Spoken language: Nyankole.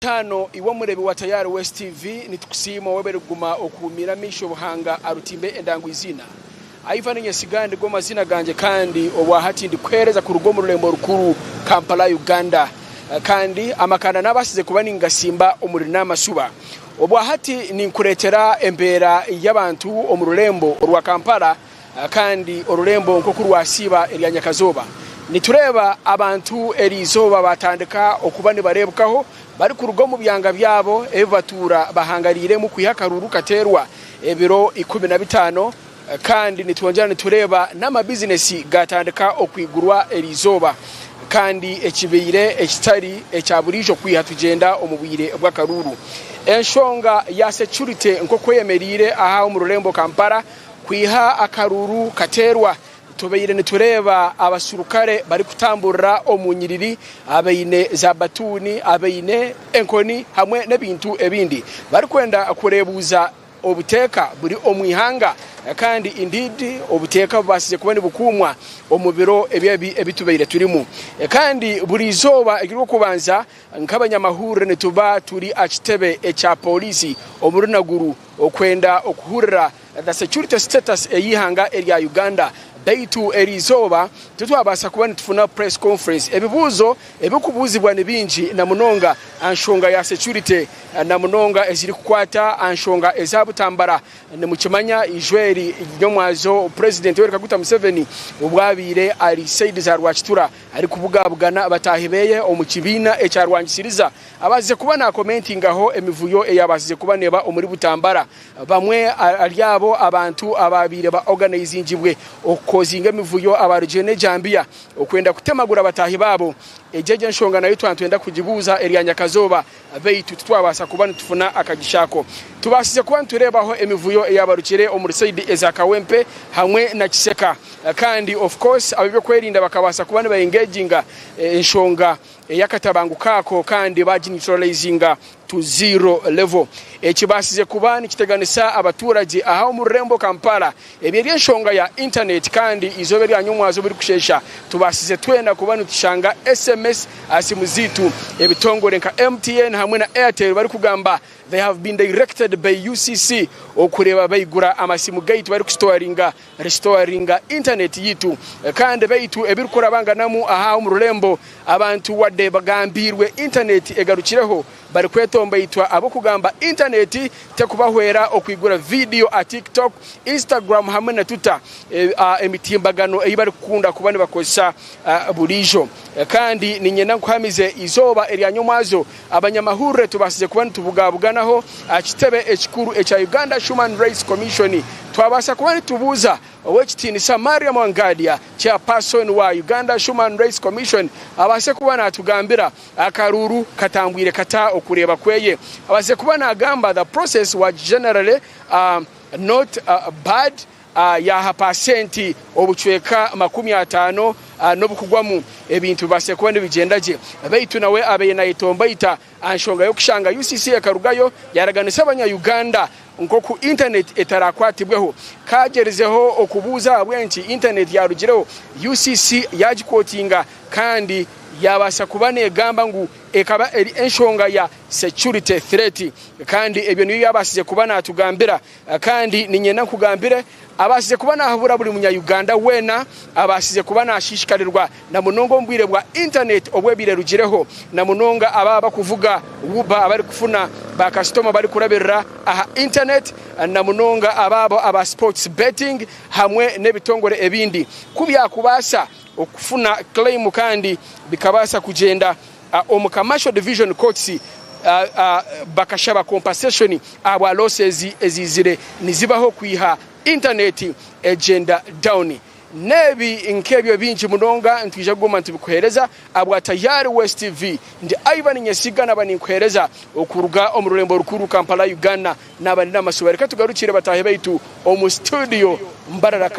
Taano iwe omureebi wa Tayari West TV nitukusiima webare kuguma okuumiire amaisho Buhanga arutimbe endango eiziina. Ivan Nyesiga nigo maziina gangye kandi obwahati ndikuheereza kuruga omu rurembo rukuru Kampala Uganda kandi amakanda nabaasize kuba ningasimba omuri Namasuba. Obwahati ninkureetera embeera y'abantu omu rurembo orwa Kampala Kandi orurembo nk'oku rwasiiba erya nyakazooba, nitureeba abantu eri izooba baatandika okuba nibareebukaho barikuruga omu byanga byabo ebi batuura bahangariiremu kwiha akaruuru kateerwa ebiro 15. Kandi nitwongyera nitureeba n'amabizinesi gaatandika okwigurwa eri izooba kandi ekibaire ekitari ekya buriijo kwiha tugyenda omu bwire bw'akaruuru. Enshonga ya securite nk'oku eyemereire aha omu rurembo Kampala, Kwiha akaruuru kateerwa, tubaire nitureeba abasurukare barikutamburira omu nyiriri abaine za batuuni, abaine enkoni hamwe n'ebintu ebindi barikwenda kureebuuza obuteeka buri omu ihanga kandi indeed obuteeka bubaasize kuba nibukuumwa omu biro ebi ebi tubaire turimu. Kandi buri izooba ery'Orwokubanza nk'abanyamahurire nituba turi aha kitebe ekya pooriisi omuri Naguru Okwenda okuhurira the security status ey'eihanga erya Uganda beitu eriizooba titwabaasa kuba nitufuna press conference. Ebibuuzo ebirikubuuzibwa ni bingi na munonga aha nshonga ya security na munonga ezirikukwata aha nshonga eza Butambara. Nimukimanya eijwe eri ry'omwazo President Yoweri Kaguta Museveni obu abaire ari side za Rwakitura arikubugabugana bataahi beye omu kibiina ekya Rwangisiriza Abaasize kuba naakomentingaho emivuyo eyabaasize kuba neeba omuri Butambara. Bamwe ahari abo abantu abaabaire ba oganayizingibwe okukozinga emivuyo abaarugire n'ejambiya okwenda kutemagura bataahi baabo. Egyo egyo enshonga nayo twaba nitwenda kugibuuza erya nyakazooba beitu titwabaasa kuba nitufuna akagisha ako. Tubaasize kuba nitureebaho emivuyo eyabarukire omuri sayidi eza Kawempe hamwe na Kiseka kandi of course ab'ebyokwerinda bakabaasa kuba niba engaginga enshonga ey'akatabanguko ako kandi baagineutralizinga to zero level. Ekibaasize kuba nikiteganisa abaturagye aha omu rurembo Kampala ebi eri enshonga ya internet kandi eizooba erya nyomwazo burikusheesha tubaasize twena kuba nitushanga sms aha simu zaitu ebitongore nka MTN hamwe na Airtel barikugamba they have been directed by UCC okureeba baigura amasimu gaitu barikustoringa Restoringa internet yitu kandi beitu ebirikurabanganamu aha omu rurembo abantu wade bagambiirwe internet egarukireho barikwetomboitwa abokugamba internet tekubahwera okwigura vidiyo aha TikTok, Instagram hamwe na Twitter emitimbagano eyi barikukunda kuba nibakozesa buriijo. Kandi niinyenda nkuhamize eizooba erya nyomwazo abanyamahurire tubaasize kuba nitubugabuganaho aha kitebe ekikuru ekya Uganda Human Rights Commission twabaasa kuba nitubuuza Ow'ekitiinisa Mariam Wangadya Chairperson wa Uganda Human Rights Commission abaase kuba natugambira akaruuru katambwire kata okureeba kweye. Abaasize kuba nagamba the process was generally not bad. Yaaha paasenti obucweka 50 n'obukugwamu ebintu bibaasire kuba nibigyenda gye. Beitu nawe abaire nayetomboita aha nshonga y'okushanga UCC ekarugayo yaaraganisa abanya Uganda nk'oku intaneti etarakwatibweho. Kaagyerizeho okubuuza ahabw'enki intaneti yaarugireho, UCC yaagikootinga kandi yaabaasa kuba neegamba ngu ekaba eri enshonga ya security threat kandi ebyo niyo yaabaasize kuba naatugambira. Kandi niinyenda nkugambire, abaasize kuba naahabura buri munya-Uganda weena abaasize kuba naashiishikarirwa na munonga omu bwire bwa intaneti obu ebaire erugireho, na munonga abo abarikuvuga Uber abarikufuna baakasitoma barikurabirira aha intaneti, na munonga abaabo aba sports betting hamwe n'ebitongore ebindi ku byakubaasa okufuna claim kandi bikabaasa kugyenda omu Commercial Division Courts bakashaba compensation ahabwa losses eziizire nizibaho kwiha internet egyenda down. N'ebi nk'ebyo bingi munonga nitwija kuguma nitubikuheereza ahabwa Tayari West TV. Ndi Ivan Nyesiga naba ninkuheereza okuruga omu rurembo rukuru Kampala Uganda. Naba ndi Namasuba. Reka tugarukire bataahi baitu omu studio Mbarara.